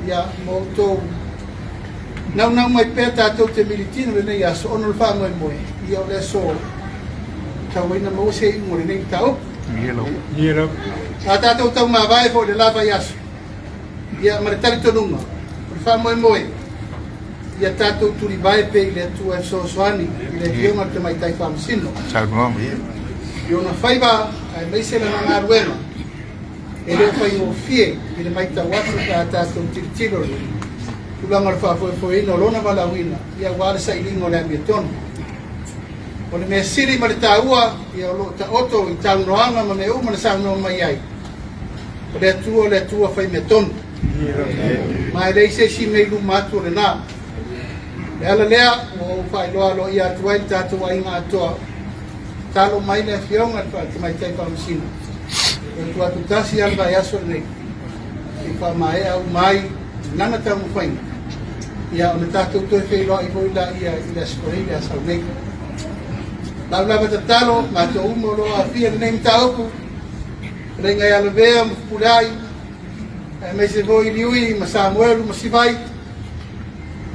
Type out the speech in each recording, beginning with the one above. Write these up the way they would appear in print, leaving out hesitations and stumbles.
Ia, ma outou naunau mai pea tatou te militino i lenei aso ona o le faamoemoe, ia o le aso tau ai na maua se iuga o lenei mataupu. Sa tatou taumavae foi i le la vaiaso, ia ma le talitonuga o le faamoemoe, ia tatou tulivae pea i le Atua e fesoasoani i le Afioga i le Tamaitai Faamasino i ona faiva aemaise lana galuega e le o faigofie i le matau atu pe a tatou tilotilo i le tulaga o le faafoefoeina o lona valaauina ia aua le sailiga o le amiotonu. O le mea sili ma le taua ia o lo o taoto i saunoaga ma mea uma na saunoa mai ai, o le Atua o le Atua fai mea tonu. Ma e leai se isi mea i luma atu o lena. O le ala lea ua ou faailoa aloaia atu ai le tatou aiga atoa, tatalo mai le Afioga i le Tamaitai Faamasino, e atu atu tasi lava le vaiaso lenei, se i faamaea uma ai lana taumafaiga, ia ona tatou toe feiloai foi laia i le Aso Faraile a sau nei. Lau lava tatalo, matou uma o lo o aafia i lenei mataupu, Fetalaiga ia Lavea ma Fepuleai, aemaise foi Liui ma Samuelu ma Sivai,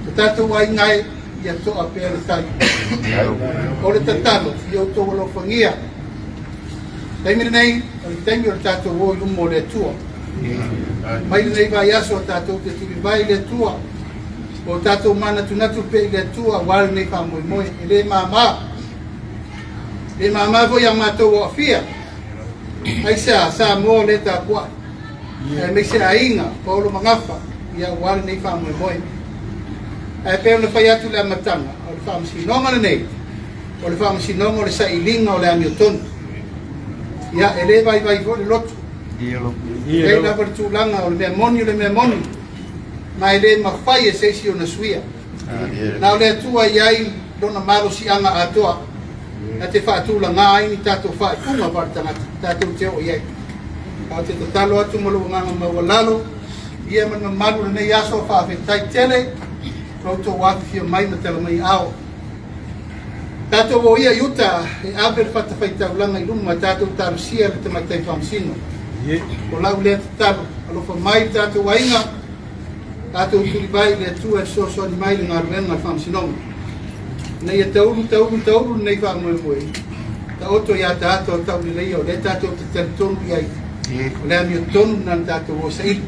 o tatou aiga e, ia toa pea le tai. O le tatalo, ia outou alofagia. Taimi lenei, o le taimi o le tatou o i luma o le Atua. Mai lenei vaiaso o tatou te tulivae i le Atua, o tatou manatunatu pea i le Atua aua lenei faamoemoe. E le mama. E le mama foi ia matou o aafia. Aisea, Samoa o lea e tapuai, aemaise aiga, paolo ma gafa, ia aua lenei faamoemoe. Ae pei ona fai atu i le amataga, o le faamasinoga lenei, o le faamasinoga o le sailiga o le amiotonu. Ia, e le vaivai foi le loto. E i ai lava le tulaga o le mea moni o le mea moni, ma e le mafai e se isi ona suia. Na o le Atua e i ai lona malosiaga atoa na te faatulagā ai ni tatou faaiuga faaletagata tatou te oo i ai. Ae ou te tatalo atu ma lou agaga maualalo ia ma le mamalu o lenei aso, faafetai tele lo outou afifio mai ma tala mai ao. Tatou o ia i uta e ave le fatafaitaulaga i luma, tatou talosia le tamaitai faamasino. O lau lea tatalo, alofa mai le tatou aiga, Tatou tulivae i le Atua e fesoasoani mai i le galuega a le Faamasinoga, ina ia taulu, taulu, taulu lenei faamoemoe, taoto i ataata o tauleleia o lea tatou te talitonu i ai, o le amiotonu lena na tatou o e saili.